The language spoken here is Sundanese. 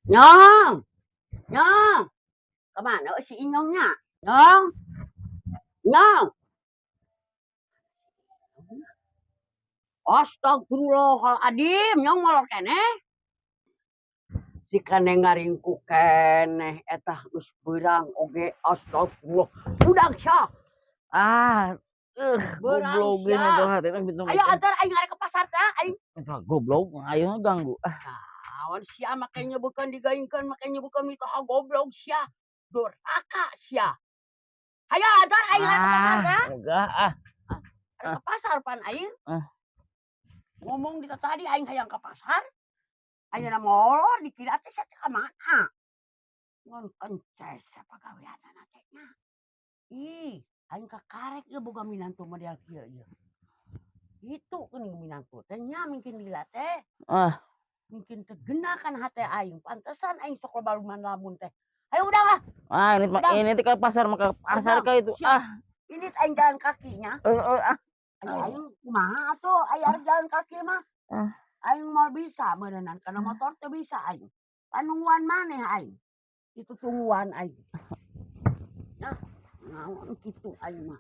Nyong. Nyong. Kemana si Inyongnya? Nyong. Nyong. Astagfirullahaladzim, Nyong molor keneh. Si kane ngaringkuk keneh eta geus beurang oge, astagfirullah. Budak sia. Ah, Beurang goblok sia. ini tuh hati kan pintu. Ayo antar aing arek ke pasar teh aing. Goblok, ayo ganggu. Ah, Awan sia make nyebukeun digaingkeun, make nyebukeun mitoha, goblok sia. Durhaka sia. Ayo antar aing arek ke pasar teh. Ah, enggak ah. Arek ke pasar pan aing. Ah. Ngomong di tadi aing hayang ke pasar. Ayeuna molor, dikira teh sia teh ka mana? Ngan kences pagaweanana teh nya. Ih, aing kakarek ieu boga minantu model kieu ieu. Itu geuning minantu teh nya mungkin lila teh. Ah. Mungkin teu genah kana hate aing, pantesan aing sok loba lamun teh. Ayo udah lah. Ah, ini mah Udang. Ini teh ke pasar mah, ke pasar Udang. Ke itu. Siap. Ah, Ini aing jalan kakinya. Eh, eh, ah. Ayo aing kumaha atuh aing arek jalan kaki mah. Ah. Aing moal bisa meureunan kana motor teu bisa aing. Panungguan maneh aing. Itu tungguan aing. Nah, naon kitu aing mah.